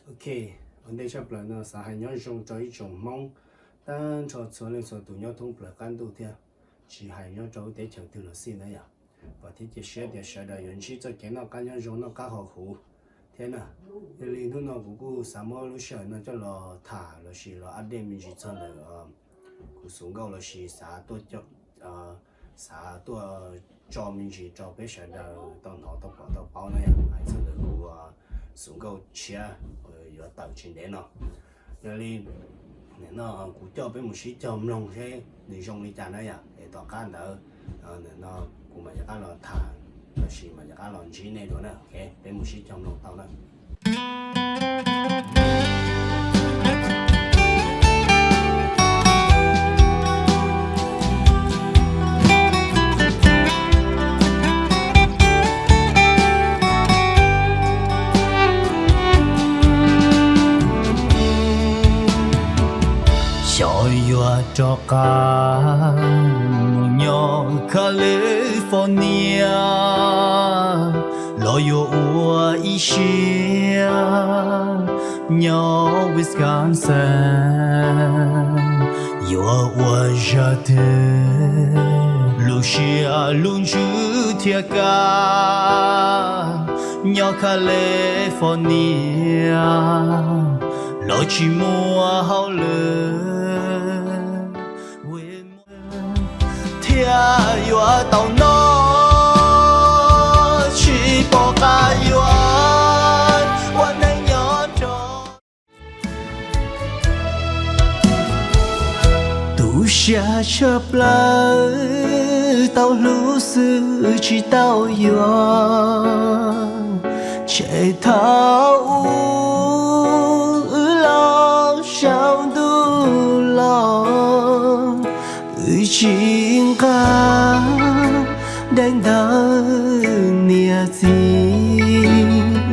Ok, ua ntej tshaj plaws no xav hais nyob zoo rau ib tsoom Hmoob tag nrho txhua leej txhua tus nyob thoob plaws qab ntuj thiab tsis hais nyob rau lub teb chaws twg los xij na yom. Vam thiab cia siab tias sawv daws yuav ntsib txoj kev noj qab nyob zoo noj qab haus huv thiab na. Yog li hnub no kuv kuj xav muab lub sij hawm no coj los tham lossis los update me ntsis txog ntawm kuv xus nkauj lossis xav tuaj, xav tuaj tso me ntsis rau peb sawv daws tau hnov tau pom tau paub na yom, hais txog ntawm kuv xus nkauj tshiab uas yuav tawm tsis ntev no. Yog li nim no kuv coj peb mus sib cog mloog seb nws zoo li cas na yom, es tom qab ntawd nim no kuv mam rov qab los tham lossis mam rov qab los ntsib nej dua na. Ok, peb mus sib cog mloog tau na. Xyov yuav rov qab mus nyob California los yuav ua ib siab nyob Wisconsin, yuav ua zaj twg lub siab lub ntsws thiaj kam nyob California los tsis muaj hauj lwm thiaj yuav tau noj, tsis pom qab yuav ua neej nyob rau. Tu siab tshaj plaws tau hlub xwb tsis tau yuav, tseg thaum ub wb los saum ntuj los, wb tsis nqa daim ntawv niam txiv,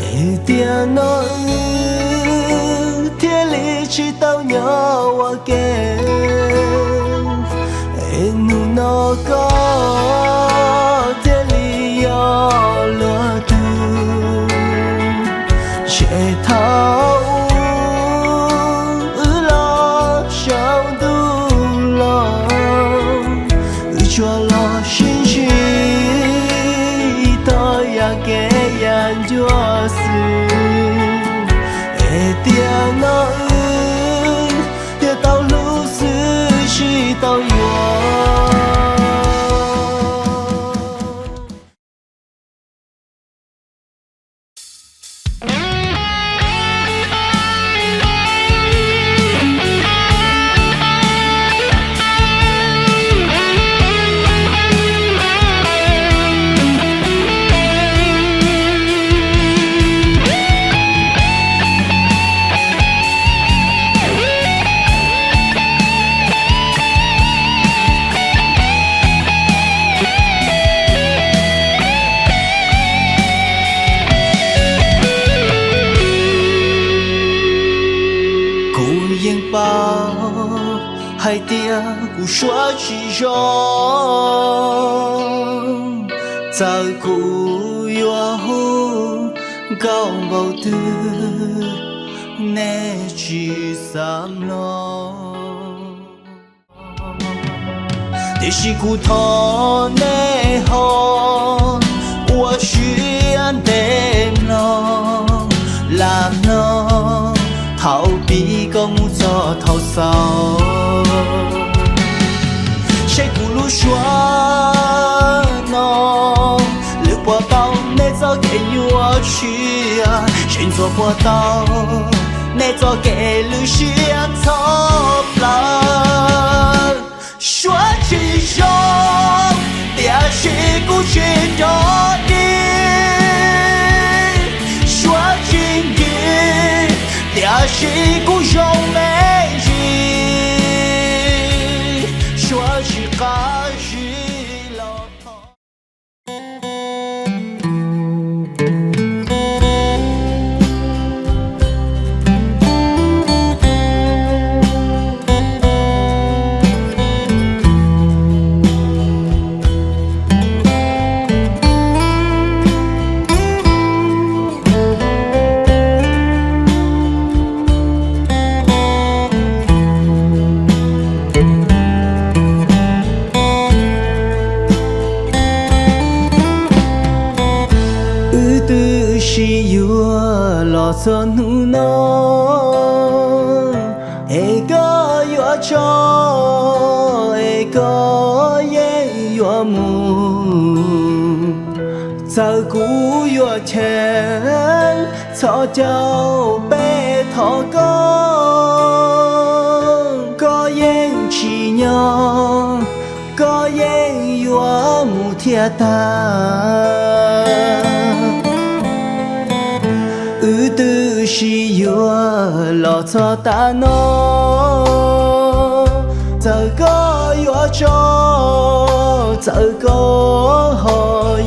es tiam no wb thiaj li tsis tau nyob ua ke. Es hnub no koj thiaj li yog luag tug, tseg thaum ub wb los saum ntuj los, wb tsuas los sib ntsib ib tog yam kev yam ncua xwb. Es tiam no wb thiaj tau hlub xwb tsis tau yuav. Kuv yeej paub hais tias kuv suav tsis zoo, txawm kuv yuav hu nkauj npaum twg nej tsis xav mloog. Tiam sis kuv thov nej ho ua siab ntev mloog, lam mloog thaum pib kom mus txog thaum xaus. Seb kuv lub suab no lwm puas tau nej txoj kev nyuaj siab, seb ntxuav puas tau nej txoj kev lwj siab txhawj plaws. Suav tsis zoo, tiam sis kuv tsis rov dim. Suav tsis ncig, tiam sis kuv zoo me ntsis. Suav tsis qab zib los thov. Yuav los txog hnub no, es koj yuav tso, es koj yeej yuav mus. Txawm kuv yuav cheem, txhob caum peb thov koj, koj yeej tsis nyob, koj yeej yuav mus thiaj tag. Wb twb sib yuav los txog tav no, txawm koj yuav tso, txawm koj ho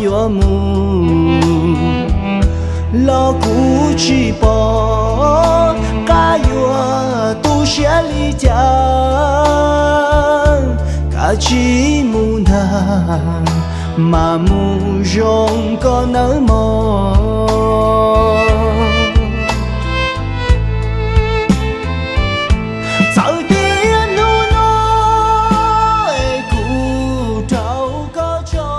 yuav mus, los kuv tsis pom qab yuav tu siab li cas. Kav tsij mus ntag, mas mus zoo koj nawb mog. Txawm tias hnub no es kuv rau koj tso.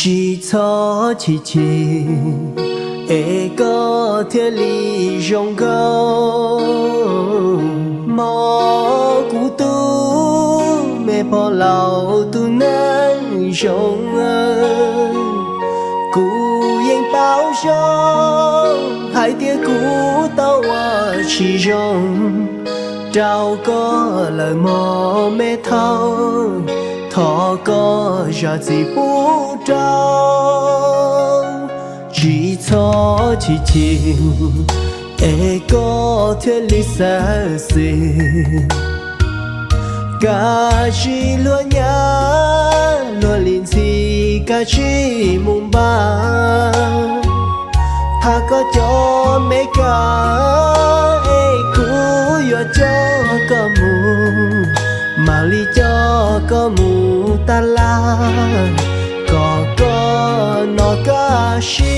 Tsis txhob chim chim, es koj thiaj li zoo nkauj. Hmo kuv tus me pog laus tus neeg zoo, kuv yeej paub zoo hais tias kuv tau ua tsis zoo rau koj lawm mog me thauj, thov koj zam txim pub rau. Tsis txhob chim chim, es koj thiaj li xav xwm. Kav tsij luag nyav luag li ntxhi, kav tsij mus npaj. Thov koj cov me kab, es kuv yuav coj koj mus, mam li coj koj mus tab laj, kom koj noj kaj siab.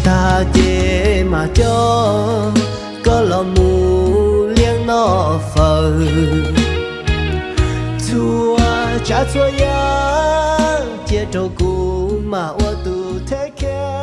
Tag ces mam coj koj los mus liaj noj fawm. Txhua tsav txhua yam cia rau kuv mam ua tus take care.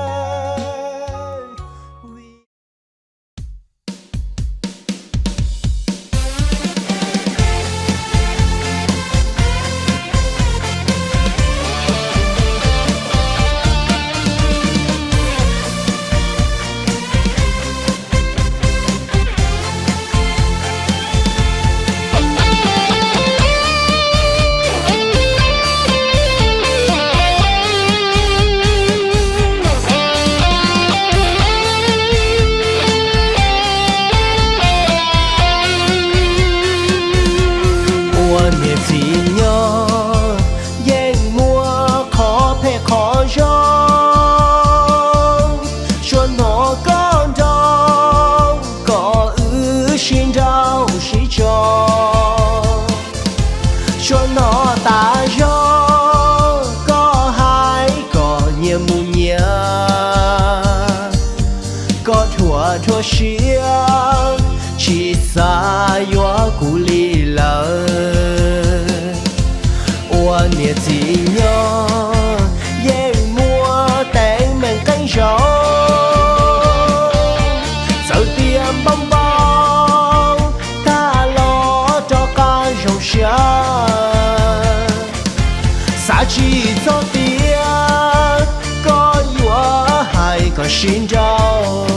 Ua niam txiv nyob yeej muaj qhov phem qhov zoo, tsuas hnov koj nrau kom wb sib nrauj sib tso. Tsuas hnov tas zog koj hais kom nyias mus nyias, koj dhuav dhuav siab tsis xav yuav kuv li lawm. Ua niam txiv nyob yeej muaj teeb meem qeeb zaum, txawm tias npau npau tag los rov qab zoo siab. Xav tsis txog tias koj yuav hais kom sib nrauj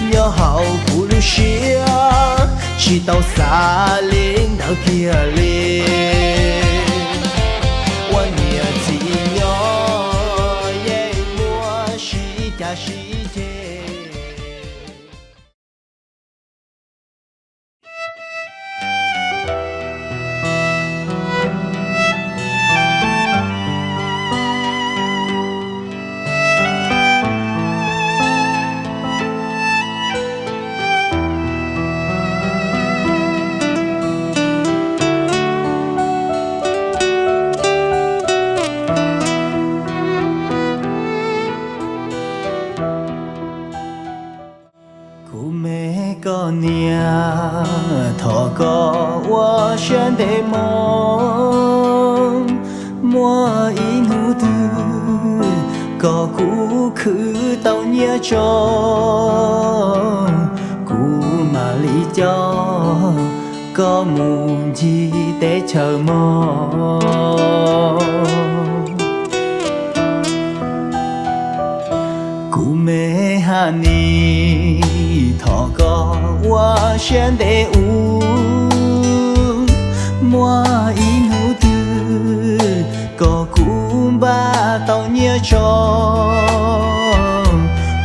nyob hauv kuv lub siab, tsis tau xav li ntawd kiag li. Ua niam txiv nyob yeej muaj sib cav sib ceg. koj ua siab ntev mog. Muaj ib hnub twg koj kuj khwv tau nyiaj tso, kuv mam li coj koj mus ncig teb chaws mog. Kuv me Hanis, thov koj ua siab ntev ub, muaj ib hnub twg koj kuj npaj tau nyiaj tso,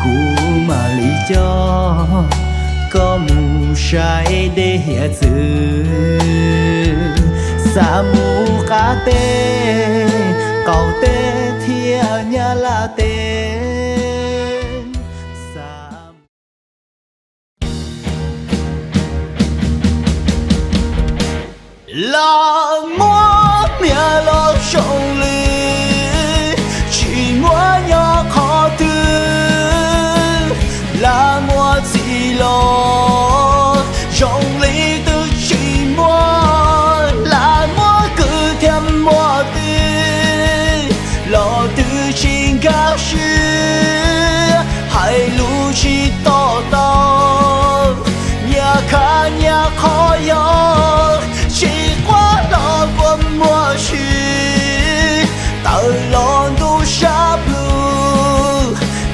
kuv mam li coj koj mus saib dej hiav txwv, xa mus qab teb, qaum teb thiab nyab laj teb. Lam muab niam los zoo li tsis muaj nyob qhov twg, lam muab txiv los zoo li twb tsis muaj, lam muab kwv thiab muaj tij los twb tsis nkag siab, hais lus tsis to taub, nyias khav nyias qhov yog, tsis quaj los kua muag si, tawm los ntuj sab plhu,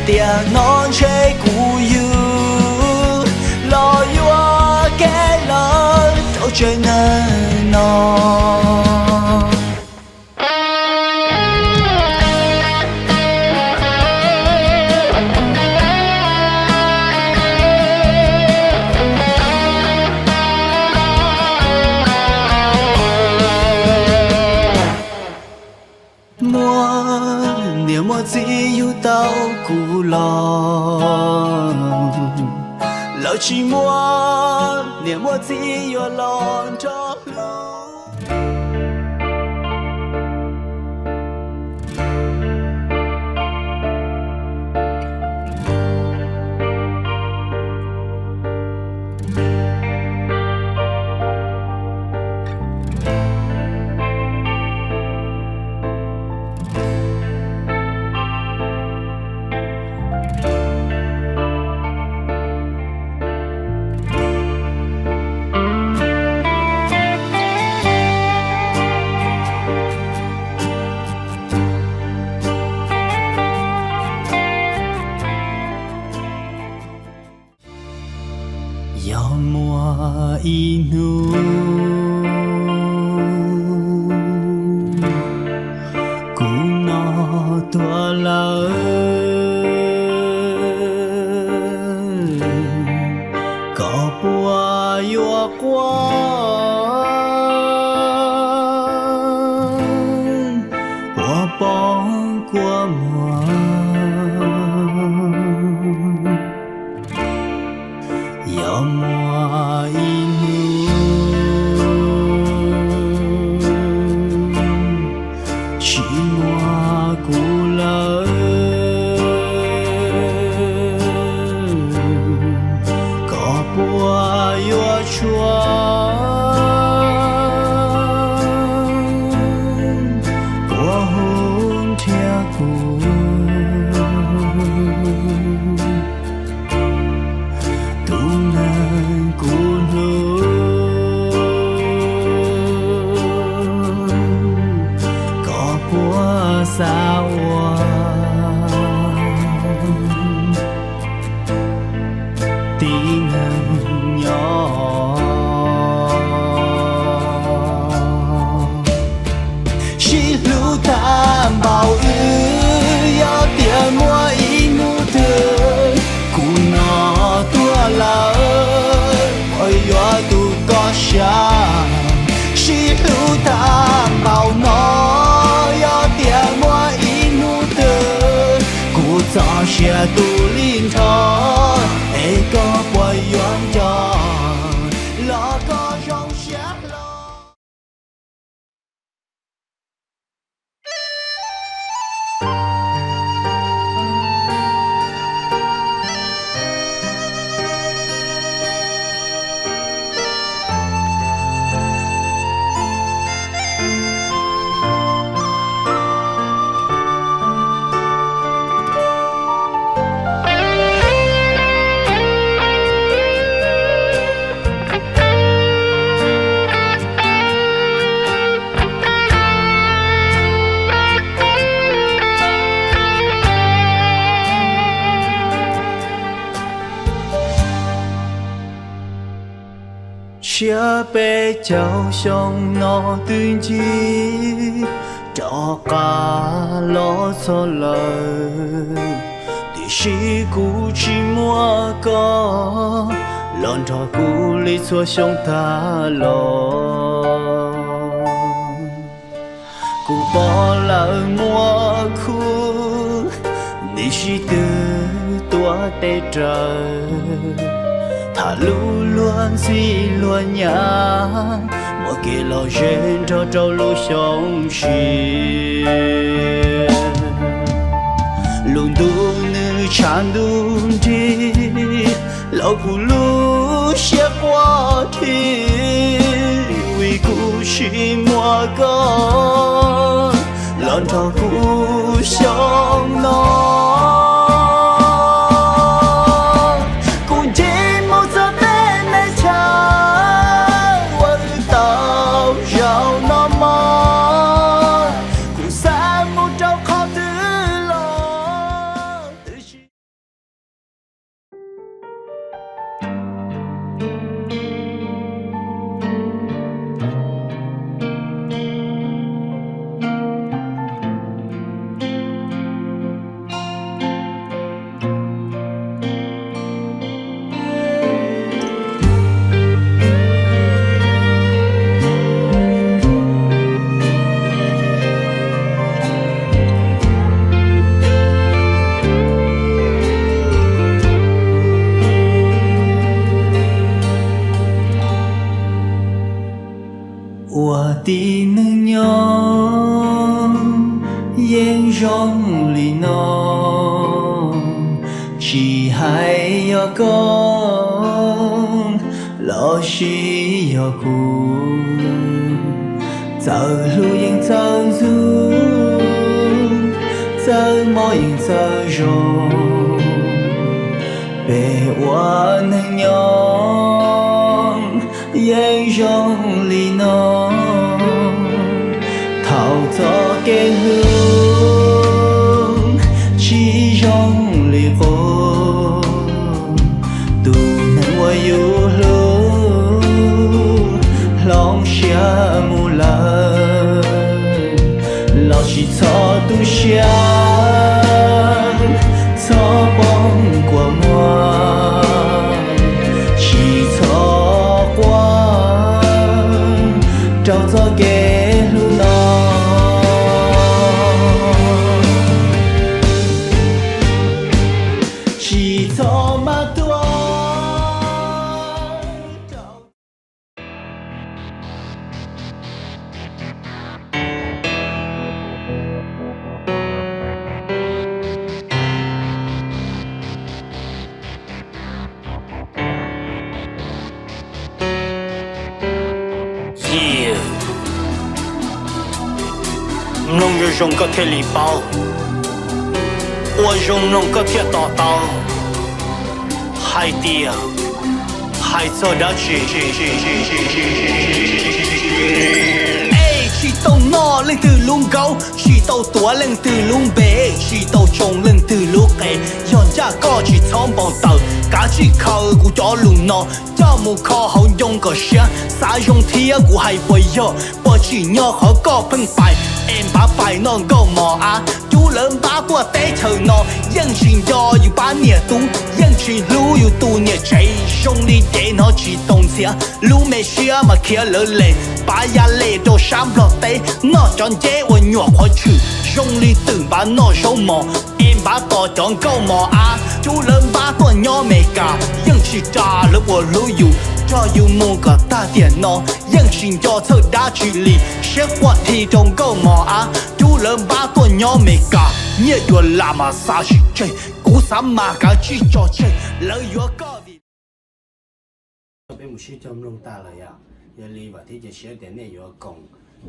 tiam no ntshe kuv yug los yuav kev lawm rau tsev neeg no. Muaj niam muaj txiv yug tau kuv los, lawv tsis muaj niam muaj txiv yuav los nrog hlub. Yog muaj ib hnub kuv no tuag lawm, koj puas yuav quaj ua poob kua muag? Yog muaj ib hnub tsis muaj kuv lawm, koj puas yuav tshuab kua hu nrhiav kuv, tus neeg kuv hlub? Koj puas xav ua tib neeg nyob? Sib hlub tag npaum wb, yog tias muaj ib hnub twg kuv no tuag lawm, puas yuav tu koj siab? Sib hlub tag npaum no, yog tias muaj ib hnub twg kuv txoj sia tu li nrho, es koj puas yuav nco los koj zoo siab hlo? Peb caug xyoo no twb ncig rov qab los txog lawm, tiam sis kuv tsis muaj koj los nrog kuv li txhua xyoo tag los. Kuv pom lawv muaj khub, nim sib tw tuav tes raws, tham lub luag ntxhi luag nyav, muaj kev lom zem nrog rau lub xyoo sia. Lub ntuj nws tshav ntuj nrig, los kuv lub siab quaj dhi, vim kuv tsis muaj koj los nrog kuv xyoo no. Kuv nce mus txog tej me chaw uas wb tau zaum no mog, kuv xav mus rau qhov twg los twb tsis Ua tib neeg nyob yeej zoo li no, tsis hais yog koj los sis yog kuv, txawj hlub yeej txawj ntxub, txawj mob yeej txawj zoo, peb ua neeg nyob yeej zoo li no. Thaum txoj kev hlub tsis zoo li qub, tus neeg uas yus hlub hloov siab mus lawm, los sis txhob tu siab, txhob poob kua muag, tsis txhob quaj rau txoj kev hlub no. Tsis txhob maj tuaj. Yij, mloog zoo zoo koj thiaj li paub, ua zoo mloog koj thiaj to taub hais tias hais txog dab tsi. Tsis tau noj leej twg lub nkaub, tsis tau tuav leej twg lub npe, tsis tau tsoo leej twg lub qe. Yog ncaj koj tsis txhob npau taws, kav tsij khaws kuv cov lus no coj mus kho hauv ncoo kom siab. Xav zoo thiab kuv hais puas yog, puas tsim nyog qhov koj pheej pais es npav pais noj nkauj mos av. Cub lawv npab tuaj teb chaws no, yeej tsis nco yus pab niam tub, yeej tsis hlub yus tus niam tsev. Zoo li cev hnov tsis tau ntxhiab, lub me siab mas khiav lawv les. Pav ya le rau sab Nplog teb, noj cov nceb ua nyuam qhuav tshwm. Zoo li twm npav noj zaub mos es npav tos cov nkauj mos av. Cub lawv npab tuaj nyob Meskas, yeej tsis ras lawv puas hlub yus. Nrog yus mus kom tag tiam no, yeej tsis nco txhawj dab tsi li. Siab quaj dhi rau nkauj mos av. Cub lawv npab tuaj nyob Meskas, nyiaj yuav lam mas xav tsis tseg. Kuv xav mas kav tsij tso tseg, lawv yuav koj vim peb mus sib cog mloog tag lawm yom. Yog li vam thiab cia siab tias nej yuav koom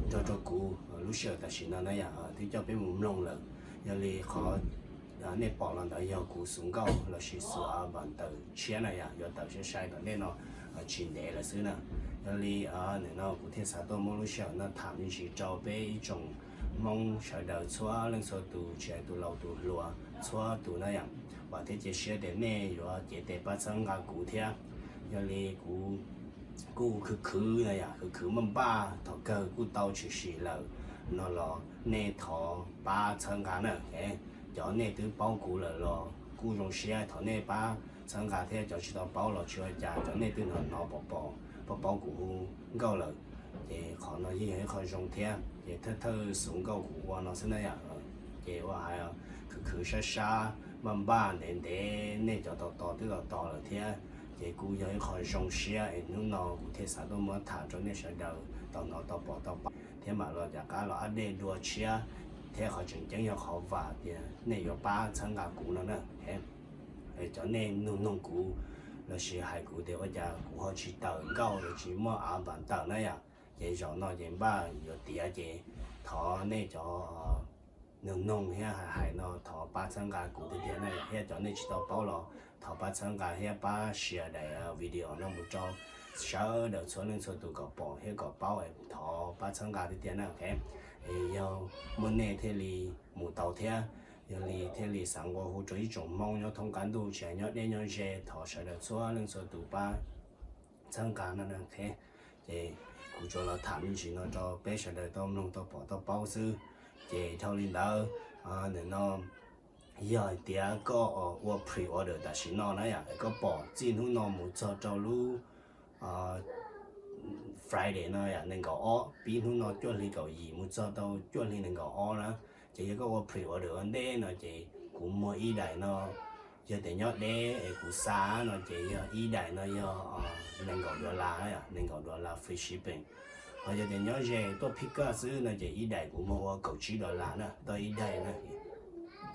nrog rau kuv lub sij hawm tam sim no na yom, twb coj peb mus mloog lawm. Yog li qhov nej pom los ntawd yog kuv xuv nkauj lossis xuv npav ntawv tshiab na yom, yuav tawm sai sai tom ntej no tsis ntev lawm xwb na. Yog li nim no kuv thiaj xav tuaj muab lub sij hawm no tham me ntsis rau peb ib tsoom Hmoob sawv daws txhua leej txhua tus, tsis hais tus laus tus hluas txhua tus na yom. Vam thiab cia siab tias nej yuav cev tes pab txhawb nqa kuv thiab. Yog li kuv kuj khwv khwv na yom, khwv khwv npaj npaj thaum kawg kuj tau tshwm sim lawm no los nej thov pab txhawb nqa na. Cov nej twb paub kuv lawm los kuj zoo siab, thov nej pab txhawb nqa thiab. Cov tsis tau paub los tsis ua cas, cov nej twb hnov hnov pom pom paub paub kuv hu nkauj lawm, ces qhov no yeej yog ib qho zoo thiab. Ces thawj thawj xuv nkauj kuv ua no xwb na yom, ces ua hais khwv khwv sab sab npaj npaj ntev ntev, nej cov tos tos twb tos tos lawm thiab. Ces kuj yog ib qho zoo siab es hnub no kuv thiaj xav tuaj muab tham rau nej sawv daws tau hnov tau pom tau paub thiab mam los rov qab los update dua tshiab. Thiab qhov tseem ceeb yog qhov vam tias nej yuav pab txhawb nqa kuv no na. Cov nej nug nug kuv lossis hais kuv tias ua cas kuv ho tsis tawm nkauj los tsis muaj av vam tawm na yom, ces zaum no ces npaj yuav tiav ces thov nej cov nug nug thiab hais hais no thov pab txhawb nqa kuv tiag tiag na yom. Thiab cov nej tsis tau paub los thov pab txhawb nqa thiab pab share daim video no mus rau sawv daws txhua leej txhua tus kom pom thiab kom paub, thov pab txhawb nqa tiag tiag na. Yog muaj nej thiaj li mus tau thiab, yog li thiaj li xav nqua hu rau ib tsoom Hmoob nyob thoob qab ntuj tsis hais nyob deb nyob ze, thov sawv daws txhua leej txhua tus pab txhawb nqa no. Ces kuv tsuas los tham me ntsis no rau peb sawv daws tau mloog tau pom tau paub xwb. Ces dhau li ntawd, nim no yog hais tias koj ua pre-order tam sim no na yom, koj pom txij hnub no mus txog rau lub Friday no yom, nees nkaum ob, pib hnub no cuaj hli kaum yim mus txog rau cuaj hli nees nkaum ob na, ces yog koj ua pre-order ua ntej no ces kuv muag ib daim no, yog tias nyob deb es kuv xa no ces yog ib daim no yog nees nkaum dollar, nees nkaum dollar free shipping. Ho yog tias nyob ze tuaj pick up xwb no ces ib daim kuv muag ua kaum tsib dollar na, tau ib daim na.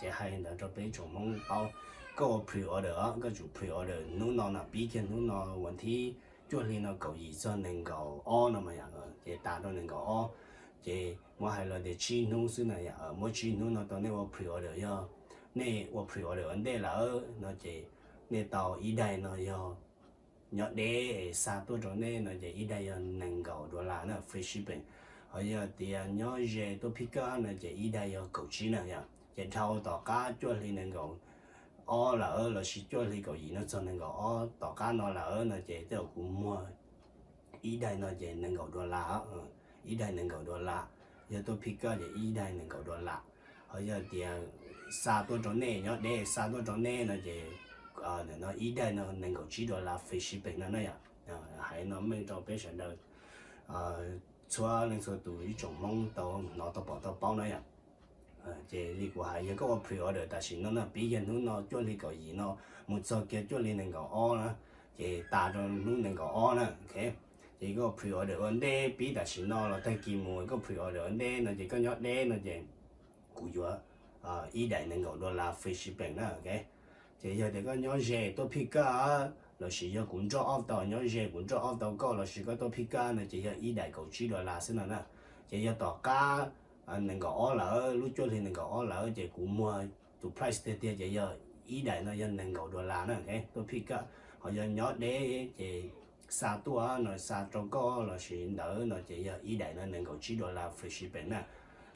Ces hais ntawd rau peb tsoom Hmoob paub, koj ua pre-order, koj tsum pre-order hnub no na, pib kiag hnub no uas thib cuaj hli no kaum yim txog nees nkaum ob no mas yom, ces tas rau nees nkaum ob, ces muab hais los tias tsib hnub xwb na yom, muab tsib hnub no tau nej ua pre-order, yog nej ua pre-order ua ntej lawm no ces nej tau ib daim no yog nyob deb xa tuaj rau nej no ces ib daim yog nees nkaum dollar na, free shipping. Ho yog tias nyob ze tuaj pick up no ces ib daim yog kaum tsib na yom. Ces dhau tom qab cuaj hli nees nkaum ob lawm lossis cuaj hli kaum yim no txog nees nkaum ob tom qab no lawm no ces tej zaum kuv muag ib daim no ces nees nkaum dollar, ib daim nees nkaum dollar. Yog tuaj pick up ces ib daim nees nkaum dollar. Ho yog tias xa tuaj rau nej, nyob deb xa tuaj rau nej no ces nim no ib daim no nees nkaum tsib dollar free shipping no na yom. Hais no meej rau peb sawv daws txhua leej txhua tus ib tsoom Hmoob tau hnov tau pom tau paub na yom. Ces li kuv hais, yog koj ua pre-order tam sim no na, pib yog hnub no cuaj hli kaum yim no mus txog kiag cuaj hli nees nkaum ob na, ces tas rau hnub nees nkaum ob na. Ces koj pre-order ua ntej pib tam sim no los tag kis mus, koj pre-order ua ntej no ces koj nyob deb no ces kuv yuav ib daim nees nkaum dollar free shipping na. Ces yog tias koj nyob ze tuaj pick up lossis yog kuv drop off tau, nyob ze kuv drop off tau koj lossis koj tuaj pick up no ces yog ib daim kaum tsib dollar xwb no na. Ces yog tom qab nees nkaum ob lawm, lub cuaj hli nees nkaum ob lawm ces kuv muag tus price tiag tiag ces yog ib daim no yog nees nkaum dollar na, tuaj pick up. Ho yog nyob deb ces xa tuaj no, xa rau koj lossis ntawd no ces yog ib daim no nees nkaum tsib dollar free shipping na.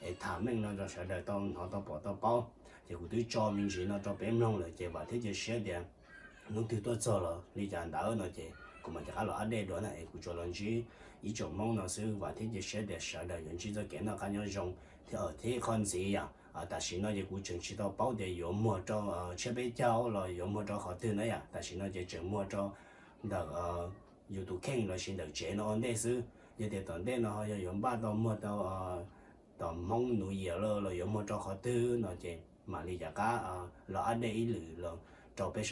Es tham meej no rau sawv daws tau hnov tau pom tau paub. Ces kuv twb tso me ntsis no rau peb mloog lawm ces vam thiab cia siab tias hnub twg tuaj txog los li cas ntawd no ces kuv mam rov qab los update dua na. Es kuv tsuas los ntsib ib tsoom Hmoob no xwb, vam thiab cia siab tias sawv daws yuav ntsib txoj kev noj qab nyob zoo thiab. Thiab qhov ntxiv yom, tam sim no ces kuv tseem tsis tau paub tias yuav muag rau tshiab peb caug los yuav muag rau qhov twg na yom. Tam sim no ces tseem muag rau ntawm yus tus kheej lossis ntawm tsev no ua ntej xwb. Yog tias tom ntej no yog yuav npaj tau muag tau tom Hmoob New Year los yuav muag rau qhov twg no ces mam li rov qab los update ib lwm los rau peb